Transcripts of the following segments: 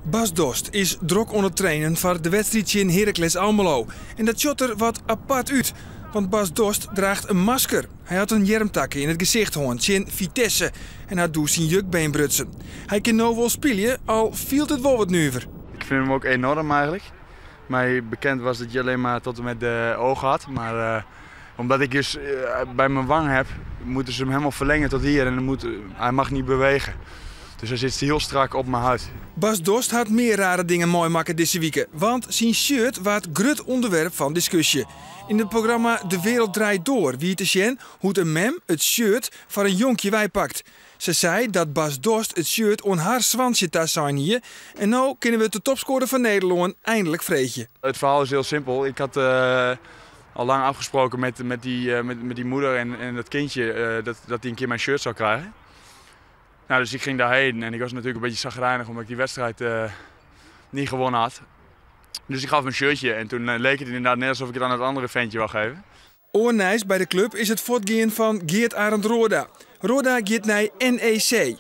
Bas Dost is drok oan it trainen foar de wedstriid tsjin Heracles Almelo. En dat sjocht der wat apart út, want Bas Dost draacht in masker. Hy hat in earmtakke yn it gesicht hân tsjin Vitesse en hat doe syn jukbeen brutsen. Hy kin no wol spylje, al fielt it wol wat nuver. Ik vind hem ook enorm eigenlijk. Mij bekend was dat je alleen maar tot en met de ogen had. Maar omdat ik dus bij mijn wang heb, moeten ze hem helemaal verlengen tot hier. En dan hij mag niet bewegen. Dus hij zit heel strak op mijn huid. Bas Dost hat mear rare dingen meimakke dizze wike, want syn shirt waard grut ûnderwerp fan diskusje. Yn it programma De Wereld Draait Door wie te sjen hoe't in mem it shirt foar in jonkje weipakt. Se sei dat Bas Dost it shirt oan har soantsje tasein hie en no kinne we de topskoarder fan Nederlân einlik freegje. Het verhaal is heel simpel. Ik had al lang afgesproken met die moeder en dat kindje dat die een keer mijn shirt zou krijgen. Nou, dus ik ging daarheen en ik was natuurlijk een beetje chagrijnig omdat ik die wedstrijd niet gewonnen had. Dus ik gaf hem een shirtje en toen leek het inderdaad net alsof ik het aan het andere ventje wou geven. Oar nijs by de klup is it fuortgean fan Geert Arend Roorda. Roorda giet nei NEC.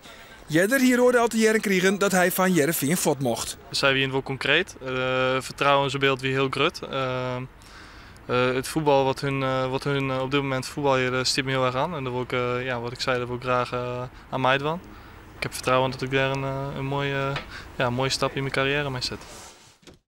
Earder hie Roorda al te hearren krigen dat hy fan Hearrenfean fuort mocht. Sy wiene wol konkreet. Fertrouwen yn byld wie hiel grut. It fuotbal wat hun op dit momint fuotbalje stiet my hiel erch oan. En dêr wol ik, ja, wat ik sei, dêr wol ik graach oan meidwaan. Ik ha fertrouwen dat ik dêr in moaie, ja, moaie stap yn myn karriêre mei set.